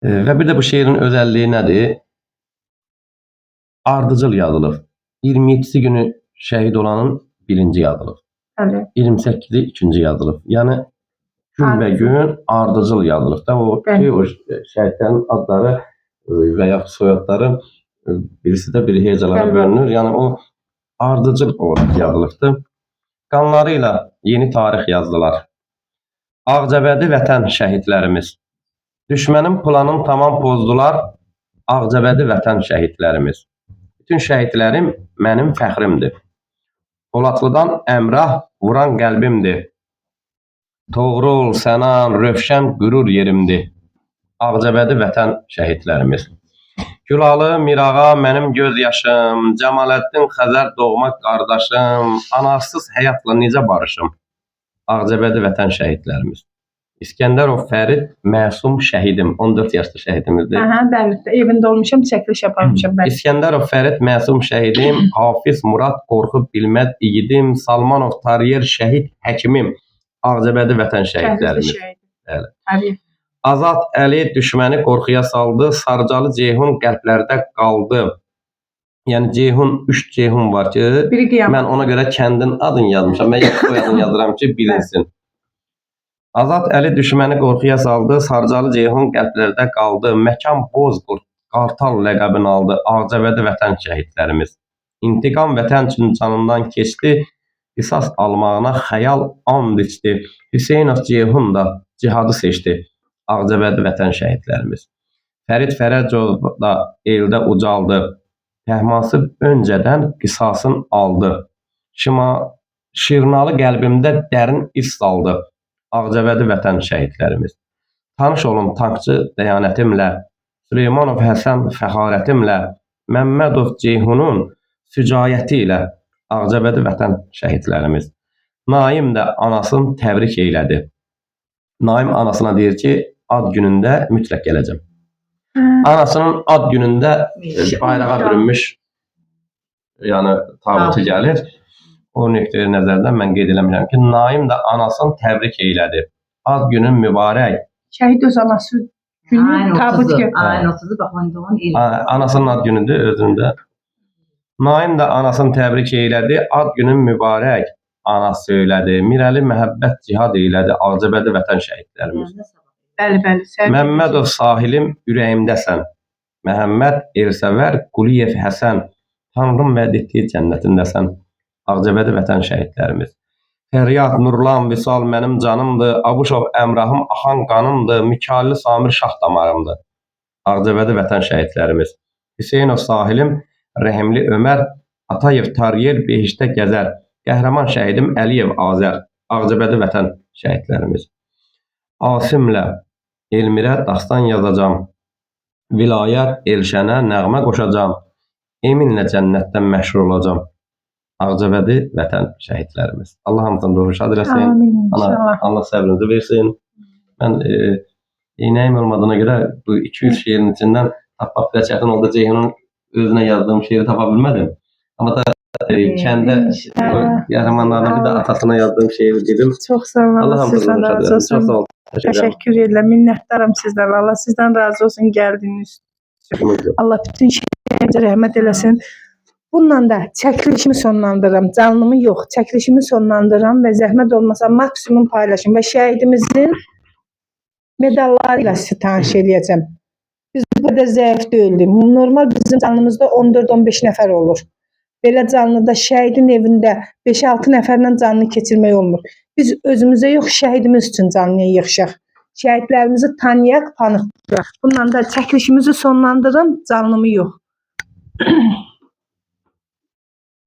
Və bir də bu şeirin özəlliyi nədir? Ardıcıl yazılıb. 27-si günü şəhid olanın birinci yazılıb. 28-i ikinci yazılıb. Yəni gün və gün ardıcıl yazılıb da o ki, o şəhidlərin adları və yaxud soyadları birisi də biri hecalara bölünür. Yəni o ardıcıl olaraq yazılıbdır. Qanları ilə yeni tarix yazdılar. Ağcabədi vətən şəhidlərimiz. Düşmənin planını tamam pozdular. Ağcabədi vətən şəhidlərimiz. Bütün şəhidlərim mənim fəxrimdir. Polatlıdan Əmrah vuran qəlbimdir. Toğrul, Sənan, Rövşən qürur yerimdir. Ağcabədi vətən şəhidlərimiz. Gülalı, Mirağa mənim göz yaşım, Cəmaləddin Xəzər doğma qardaşım, anasız həyatla necə barışım? Ağcabədi vətən şəhidlərimiz. İskəndərov Fərid məsum şəhidim, 14 yaşlı şəhidimizdir. Aha, bəli, evində olmuşam, çəkiliş aparmışam bəli. İskəndərov Fərid məsum şəhidim, Hafiz Murad Qorxu bilməz igidim, Salmanov Tariyer şəhid həkimim, Ağcabədi vətən şəhidlərimiz. Bəli. Bəli. Azad Əli düşməni qorxuya saldı, Sarıcalı Ceyhun qəlblərdə qaldı. Yəni Ceyhun, 3 Ceyhun var ki, mən ona görə kəndin adını yazmışam. Mən soyadını yazıram ki, bilinsin. Azad Əli düşməni qorxuya saldı, Sarıcalı Ceyhun qəlblərdə qaldı. Məkan Bozqurd Qartal ləqəbini aldı. Ağcabədi vətən şəhidlərimiz. İntiqam vətən üçün canından keçdi, qisas almağına xəyal and içdi. Hüseynov Ceyhun da cihadı seçdi. Ağcabədi vətən şəhidlərimiz. Fərid Fərəcov da eldə ucaldı. Təhmasib öncədən qisasın aldı. Şirnalı qəlbimdə dərin iz saldı. Ağcabədi vətən şəhidlərimiz. Tanış olun tankçı dəyanətimlə, Süleymanov Həsən fəxarətimlə, Məmmədov Ceyhunun sücayəti ilə Ağcabədi vətən şəhidlərimiz. Naim də anasını təbrik eylədi. Naim anasına deyir ki, ad günündə mütləq gələcəm. Anasının ad günündə bayrağa bürünmüş, yəni tabutu gəlir. O nöqteyi nəzərdən mən qeyd eləmişəm ki, Naim də anasını təbrik eylədi. Ad günün mübarək. Şəhid öz anası günü tabut gəlir. Ayın 30-u bax 10 il. Anasının ad günüdür özündə. Naim də anasını təbrik eylədi. Ad günün mübarək. Ana söylədi. Mirəli məhəbbət cihad eylədi. Ağcabədi vətən şəhidlərimiz. Bəli, bəli. Məmmədov Sahilim ürəyimdəsən. Məhəmməd Elsəvər Quliyev Həsən. Tanrım vəd etdiyi cənnətindəsən. Ağcabədi vətən şəhidlərimiz. Fəryad, Nurlan, Vüsal mənim canımdır. Abuşov Əmrahım axan qanımdır. Mikalli Samir şah damarımdır. Ağcabədi vətən şəhidlərimiz. Hüseynov Sahilim, Rəhimli Ömər, Atayev Tariyer behiştə gəzər. Qəhrəman şəhidim Əliyev Azər. Ağcabədi vətən şəhidlərimiz. Asimlə Elmirə dastan yazacam. Vilayət Elşənə nəğmə qoşacam. Eminlə cənnətdən məşhur olacam. Ağcabədi vətən şəhidlərimiz. Allah hamısının ruhu şad eləsin. Amin. Allah səbrinizi versin. Mən eynəyim olmadığına görə bu 2-3 şeirin içindən tapmaq biraz çətin oldu. Ceyhunun özünə yazdığım şeiri tapa bilmədim. Amma da kəndə qəhrəmanlarına bir də atasına yazdığım şeiri dedim. Çox sağ olun. Allah sizdən razı olsun. Çox sağ olun. Təşəkkür edirəm. Minnətdaram sizdən. Allah sizdən razı olsun gəldiyiniz üçün. Allah bütün şəhidlərimizə rəhmət eləsin. Bununla da çəkilişimi sonlandırıram. Canlımı yox, çəkilişimi sonlandırıram və zəhmət olmasa maksimum paylaşın və şəhidimizin medalları ilə sizi tanış eləyəcəm. Biz bu qədər zəif deyildik. Normal bizim canlımızda 14-15 nəfər olur. Belə canlıda şəhidin evində 5-6 nəfərlə canlı keçirmək olmur. Biz özümüzə yox, şəhidimiz üçün canlıya yığışaq. Şəhidlərimizi tanıyaq, tanıtdıraq. Bununla da çəkilişimizi sonlandırıram, canlımı yox.